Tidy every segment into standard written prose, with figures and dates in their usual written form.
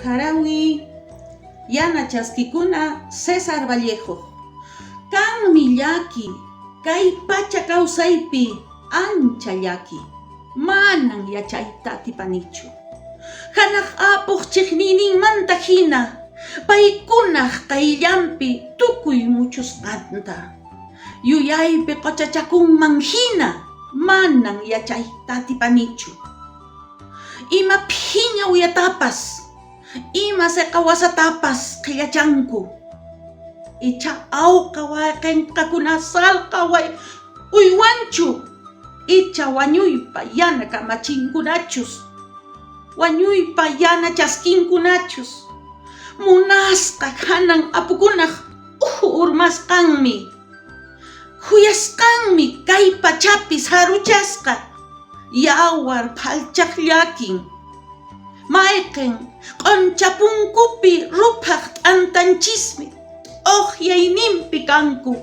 Harawi yana chaskikuna César Vallejo. Kanmi llaki kay pacha kawsaypi ancha llaki, manan yachayta atipanichu. Hanaq apuq chiqniyninmanta hina paykunaq qayllanpi tukuy muchusqanta yuyaypi qochachakunman hina manan yachayta atipanichu. Ima phiña uyatapas, ima seqa wasatapas qhillachanku. Icha awqa wayqenqakuna salqa way uywanchu, icha wañuypa yana kamachinkunachus, wañuypa yana chaskinkunachus, munasqa hanan apukunaq uhu urmasqanmi. Khuyasqanmi kay pachapi saruchasqa yawar phalchaq llakin. Mayqen q'oncha punkupi ruphaq t'antanchismi t'oqyayninpi kanku.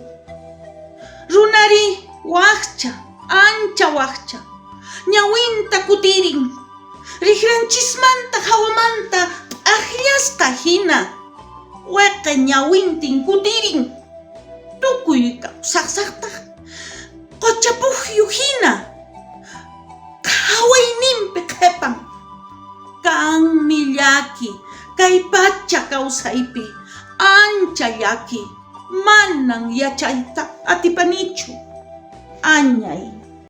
Runari wajcha, ancha wajcha, ñawinta kutirin, rijranchismanta hawamanta t'aqllasqa hina, weqe ñawintin kutirin. Tukuy kawsaqsaqtaq qocha pujyu hina qhawayninpi qhepan. Kanmi llaki kay pacha kawsaypi, ancha llaki, manan yachayta atipanichu. Añay.